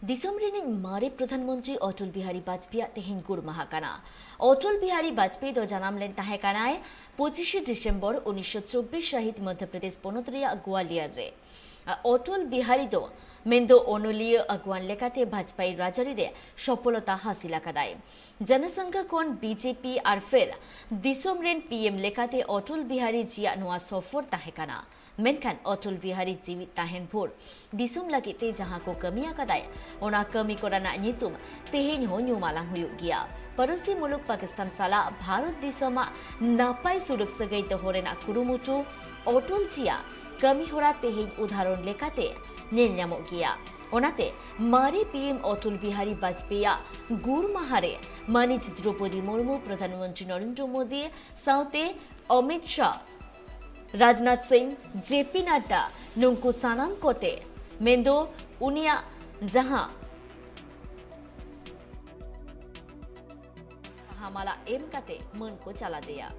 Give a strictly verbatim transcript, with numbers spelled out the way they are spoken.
ᱫᱤᱥᱚᱢ ᱨᱤᱱᱤᱡ ᱢᱟᱨᱮ ᱯᱨᱚᱫᱷᱟᱱ ᱢᱚᱱᱛᱨᱤ ᱚᱴᱚᱞ ᱵᱤᱦᱟᱨᱤ ᱵᱟᱡᱽᱯᱮᱭᱤᱭᱟᱜ ᱛᱮᱦᱮᱧ ᱜᱩᱨ ᱢᱟᱦᱟ ᱠᱟᱱᱟ᱾ ᱚᱴᱚᱞ ᱵᱤᱦᱟᱨᱤ ᱵᱟᱡᱽᱯᱮᱭᱤ ᱫᱚ ᱡᱟᱱᱟᱢ ᱞᱮᱱ ᱛᱟᱦᱮᱸ ᱠᱟᱱᱟᱭ ᱯᱚᱸᱪᱤᱥᱮ ᱰᱤᱥᱮᱢᱵᱚᱨ ᱩᱱᱤᱥᱥᱚ ᱪᱚᱵᱵᱤᱥ ᱥᱟᱹᱦᱤᱛ ᱢᱚᱫᱽᱫᱷᱚ ᱯᱨᱚᱫᱮᱥ ᱯᱚᱱᱚᱛ ᱨᱮᱭᱟᱜ ᱜᱣᱟᱞᱤᱭᱚᱨ ᱨᱮ᱾ ᱚᱴᱚᱞ ᱵᱤᱦᱟᱨᱤ ᱫᱚ ᱢᱮᱱᱫᱚ ᱚᱱᱚᱞᱤᱭᱟᱹ ᱟᱹᱜᱩᱣᱟᱹᱱ ᱞᱮᱠᱟᱛᱮ ᱵᱟᱡᱽᱯᱮᱭᱤ ᱨᱟᱡᱽᱟᱹᱨᱤ ᱨᱮ ᱥᱚᱯᱷᱚᱞᱚᱛᱟ ᱦᱟᱥᱤᱞ ᱟᱠᱟᱫᱟᱭ᱾ ᱡᱚᱱᱚᱥᱚᱝᱜᱷ ᱠᱷᱚᱱ ᱵᱤᱡᱮᱯᱤ ᱟᱨ ᱯᱷᱮᱨ ᱫᱤᱥᱚᱢ ᱨᱮᱱ ᱯᱤ ᱮᱢ ᱞᱮᱠᱟᱛᱮ ᱚᱴᱚᱞ ᱵᱤᱦᱟᱨᱤ ᱡᱤᱭᱟᱜ ᱱᱚᱣᱟ ᱥᱚᱯᱷᱚᱨ ᱛᱟᱦᱮᱸ ᱠᱟᱱᱟ᱾ ᱢᱮᱱᱠᱷᱟᱱ ᱚᱴᱚᱞ ᱵᱤᱦᱟᱨᱤ ᱡᱤᱣᱤᱫ ᱛᱟᱦᱮᱱ ᱵᱷᱳᱨ ᱫᱤᱥᱚᱢ ᱞᱟᱹᱜᱤᱫ ᱛᱮ ᱡᱟᱦᱟᱸ ᱠᱚ ᱠᱟᱹᱢᱤ ᱟᱠᱟᱫᱟᱭ, ᱚᱱᱟ ᱠᱟᱹᱢᱤ ᱠᱚ ᱨᱮᱱᱟᱜ ᱧᱩᱛᱩᱢ ᱛᱮᱦᱮᱧ ᱦᱚᱸ ᱧᱩᱢ ᱟᱞᱟᱝ ᱦᱩᱭᱩᱜ ᱜᱮᱭᱟ᱾ ᱯᱟᱹᱨᱩᱥᱤ ᱢᱩᱞᱩᱠ ᱯᱟᱠᱤᱥᱛᱟᱱ ᱥᱟᱞᱟᱜ ᱵᱷᱟᱨᱚᱛ ᱫᱤᱥᱚᱢᱟᱜ ᱱᱟᱯᱟᱭ ᱥᱩᱞᱩᱠ ᱥᱟᱹᱜᱟᱹᱭ ᱫᱚᱦᱚ ᱨᱮᱱᱟᱜ ᱠᱩᱨᱩᱢᱩᱴᱩ ᱚᱴᱚᱞ ᱡᱤᱭᱟ ᱠᱟᱹᱢᱤ ᱦᱚᱨᱟ ᱛᱮᱦᱮᱧ ᱩᱫᱟᱦᱚᱨᱚᱱ ᱞᱮᱠᱟᱛᱮ ᱧᱮᱞ ᱧᱟᱢᱚᱜ ᱜᱮᱭᱟ᱾ ᱚᱱᱟᱛᱮ ᱢᱟᱨᱮ ᱯᱤ ᱮᱢ ᱚᱴᱚᱞ ᱵᱤᱦᱟᱨᱤ ᱵᱟᱡᱽᱯᱮᱭᱤᱭᱟᱜ ᱜᱩᱨ ᱢᱟᱦᱟ ᱨᱮ ᱢᱟᱹᱱᱤᱡ ᱫᱨᱚᱯᱚᱫᱤ ᱢᱩᱨᱢᱩ, ᱯᱨᱚᱫᱷᱟᱱ ᱢᱚᱱᱛᱨᱤ ᱱᱚᱨᱮᱱᱫᱨᱚ ᱢᱳᱫᱤ ᱥᱟᱶᱛᱮ ᱚᱢᱤᱛ ᱥᱟᱦ, ᱨᱟᱡᱽᱱᱟᱛᱷ ᱥᱤᱝ, ᱡᱮ ᱯᱤ ᱱᱟᱰᱰᱟ, ᱱᱩᱝᱠᱩ ᱥᱟᱱᱟᱢ ᱠᱚᱛᱮ, ᱢᱮᱱᱫᱚ ᱩᱱᱤᱭᱟᱜ ᱡᱟᱦᱟᱸ ᱵᱟᱦᱟ ᱢᱟᱞᱟ ᱮᱢ ᱠᱟᱛᱮ ᱢᱟᱹᱱ ᱠᱚ ᱪᱟᱞᱟᱫᱮᱭᱟ᱾